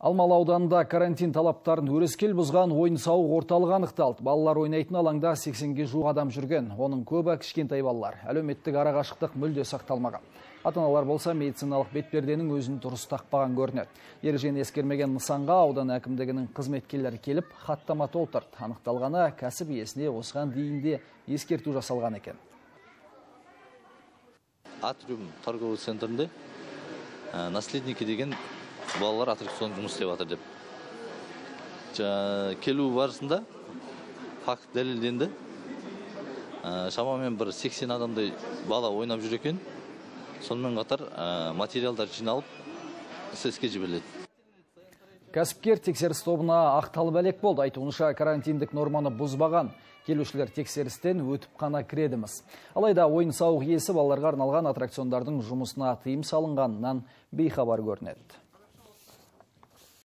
Алмалы ауданында карантин талаптарын өрескел бұзған ойын-сауық орталығы анықталды. Балалар ойнайтын алаңда 80-ге жуық адам жүрген. Оның көбі кішкентай балалар. Әлеуметтік арақашықтық мүлде сақталмаған. Ата-аналар болса медициналық бетперденің өзін дұрыс тақпаған көрінеді. Ережені ескермеген нысанға аудан әкімдігінің қызметкерлері келіп, хаттама толтырды. Анықталғаны, кәсіп иесіне осыған дейін де ескерту жасалған екен. Атриум торговый центрінде «Наследники» деген балалар аттракцион жұмыс істеп жатыр деп. Келу барысында факт дәлелденді. Шамамен бір 80 адамдай бала ойнап жүр екен. Сонымен қатар материалдар жиналып, СЭС-ке жіберіледі. Кәсіпкер тексеріс тобына ақталып әлек болды. Айтуынша, карантиндік норманы бұзбаған. Келушілер тексерістен өтіп қана кіредіміз. Алайда ойын-сауық иесі балаларға арналған аттракциондардың жұмысына тыйым салынғанынан бейхабар көрінеді.